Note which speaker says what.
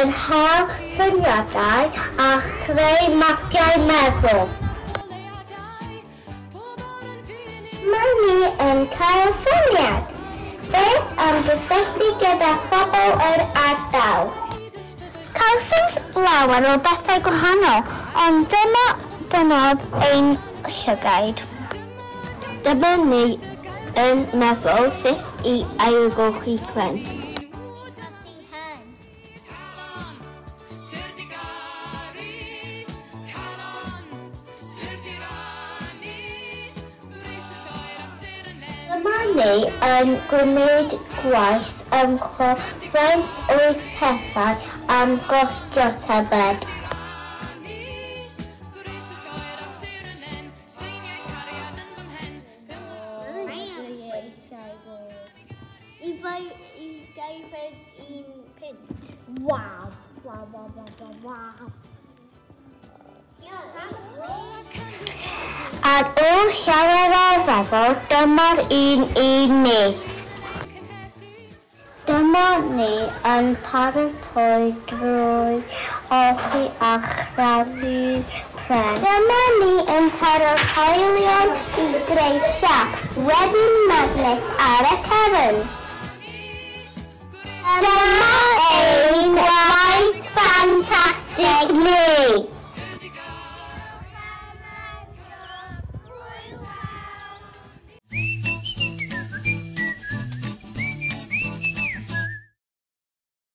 Speaker 1: yn hel syniadau a chreu mapiau meddwl. Mae ni yn cael syniad. Beth am gysylltu gyda phobl yr ardal? Cawsom lawer o bethau gwahanol, ond dyma dynnodd ein llygaid. Dyma ni yn meddwl sut i ailgylchu pren. Dyma ni yn gwneud gwaith ymchwil faint oedd pethau am gostio tybed. Waw! Waw, waw, waw, waw, waw. Ar ôl llawer o feddwl, dyma'r un i ni. Dyma ni yn paratoi drwy olchi a chrafu pren. Dyma ni yn taro'r hoelion i greu siâp wedyn magnet ar y cefn. Dyma